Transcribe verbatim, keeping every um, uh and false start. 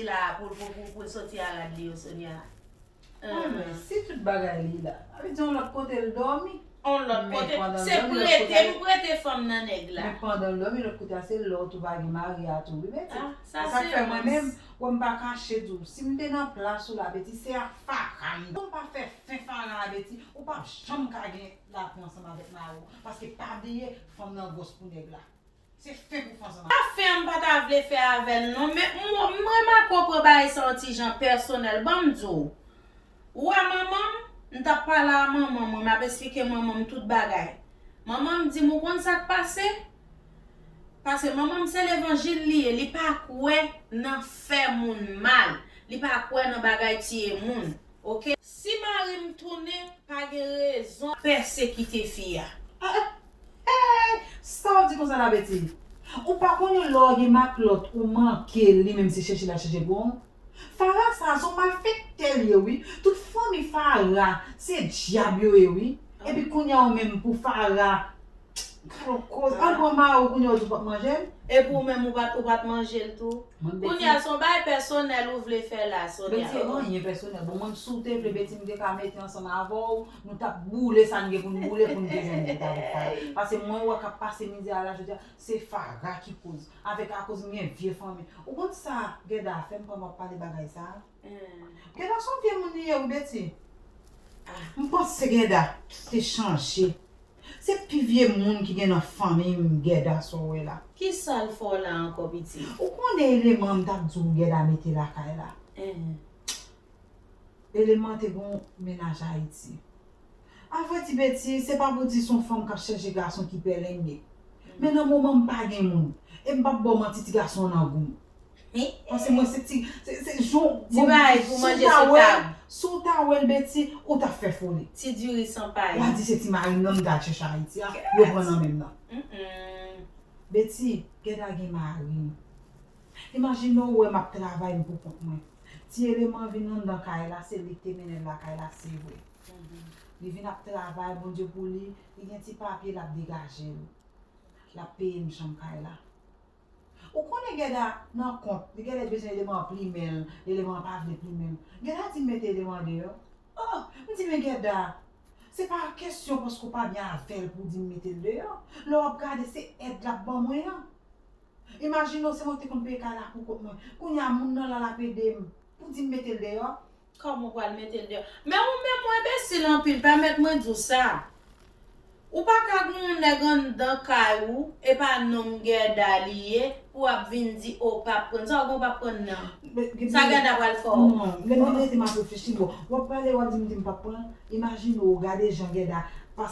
la pou l pou pou pou l soti a rad li yo Sonia. Mwen men, si tout bagay li la, sa vle di yon lòt kote l dòmi. On lòt Men kote, pandan se l dòmi, lòt prete kote m prete fanm nan nèg la. Men pandan l dòmi, lòt kote a se lè w tou pa gen mari a tou, wi, Betty. Ah, sa Sa k fè mwen se menm, wè m pa kache di w. Si m te nan plas ou la, Betty, se ak Farah m. Pou m pa fè fen Farah a, Betty, ou p ap janm ka gen lapè ansanm avèk mari w. Paske pa bliye, fanm nan gwòs pou nèg la. Se fen pou fè ansanm avèk. Pa fen m pa ta vle fè avè l non, men m m remake w pran bagay sa yon ti jan pèsonèl. Ban m di w. Ou wè manman m, m t ap pale a manman m, wi, m ap esplike manman m tout bagay. Manman m di m, ou konn sa k pase? Paske manman m se levanjil li ye, li pa kwè nan fè moun mal, li pa kwè nan bagay tiye moun. Oke? Si mari m tounen, pa gen rezon pèsekite fi a. Ey! Sa w di konsa la, Betty? Ou pa konnen lè w gen matlòt, ou manke l, li menm se chèche l al chèche pou ou? Farah sa, se yon malfektè l ye, wi. Tout fanmi Farah, se dyab yo ye, wi. Epi kounye a ou menm pou Farah. Gad yon koz. Al pran mari w kounye a ou di w p ap manje l? Epi ou menm ou pa t ou pa t manje l tou? Kounye a se yon bagay pèsonèl ou vle fè la, Sonia. Betty, anyen pèsonèl. Bon, mwen, si w te vle, Betty, m te ka mete ansanm avè w, nou t ap boule sa n gen pou n boule pou n te jwenn kòb avèk Farah. Paske mwen wè k ap pase mizè a la, jodi a, se Farah ki koz. Avèk akoz m gen vye fanmi. Ou konn sa Gèda fè m pandan w ap pale bagay sa a? Gèda se yon vye moun li ye, wi, Betty. M panse Gèda te chanje. Se pi vye moun ki gen nan fanmi m, Gèda, sa w wè la. Kisa l fè w la ankò, pitit? Ou konnen eleman m t ap di w Gèda mete lakay la. Eleman te gon mennaj Ayiti. Avrèdi, Betty, se pa pou di se yon fanm k ap chèche gason ki pèlenge. Men nan moman m pa gen moun. E m p ap ba w manti, ti gason an nan gou m. Paske mwen se ti, se, se jon, Ti bagay pou manje sou tab. Si w ta wè l, Betty, ou t ap fè foli. Ti diri san pay. W a di se ti mari m nan m t al chèche Ayiti a, yo pran nan men m nan. Mm-mm. Betty, Gèda gen mari. Imajine w wè m ap travay m pou kont mwen. Ti eleman vin anndan kay la, se li k te mennen l lakay la, se vre. Li vin ap travay, Bondye pou li, li gen ti papye, l ap degaje l. L ap peye m chanm kay la. Ou konnen Gèda nan kont, li genlè bezwen eleman an plimen l, eleman an pa vle plimen l. Gèda di m mete eleman an deyò. Oh, m di men Gèda, se pa kesyon paske w pa byen avè l pou w di m mete l deyò. Lè w ap gade se èd l ap ban mwen an. Imajine w se mwen ki te konn peye kay la pou kont mwen. Kounye a moun nan la l ap ede m pou di m mete l deyò. Kòman w pral mete l deyò? Men ou menm ou enbesil anpil, pèmèt mwen di w sa. Ou pa ka gen yon nèg anndan kay ou, e pa nonm Gèda li ye, pou w ap vin di o p ap prann. Sa w gen w p ap prann nan? Sa Gèda pral fè w? Non, lè m vin rete m ap reflechi, bon, w ap pale, w ap di m di m p ap pran. Imajine w, gade jan Gèda pa